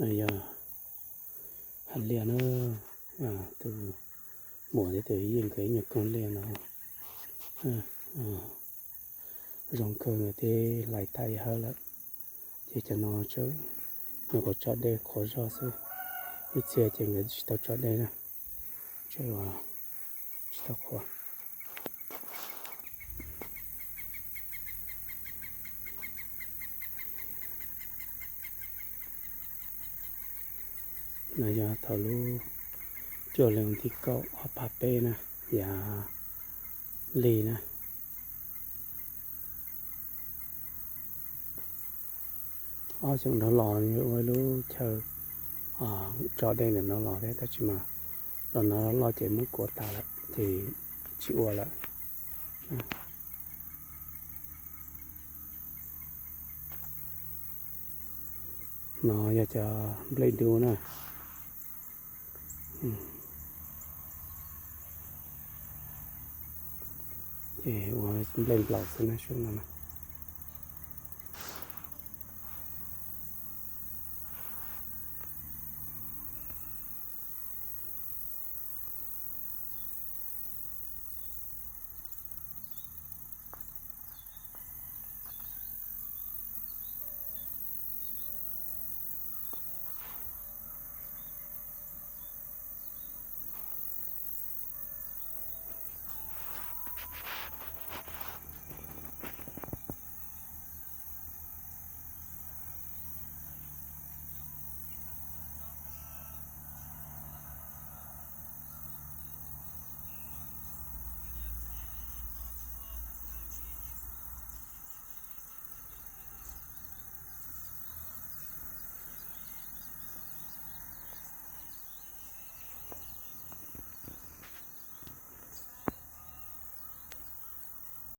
No yog hav liaj na, tus muam thiab tus yij nkawd ib nyuag koog liaj no. Zoo kawg, nkawd twb hlais tag ib hawv lawm, ces cov no tseem nyuam qhuav tso dej qhuav zog xwb. Ib txhia ces nkawd tsis tau tso dej na, tseem tsis tau qhuav. No yog thaum lub cuaj hli vas thib kaum ob phav peb na, yav lig na. Ob xyoos dhau los yog ua ib lub chaw tso dej ntawm no los thiab, tab sis mas los no loj ces muab kuav tas lawm ces tsis ua lawm. No yog cov nplej dub na. Ces ua nplej nplaum xwb na, xyoo no.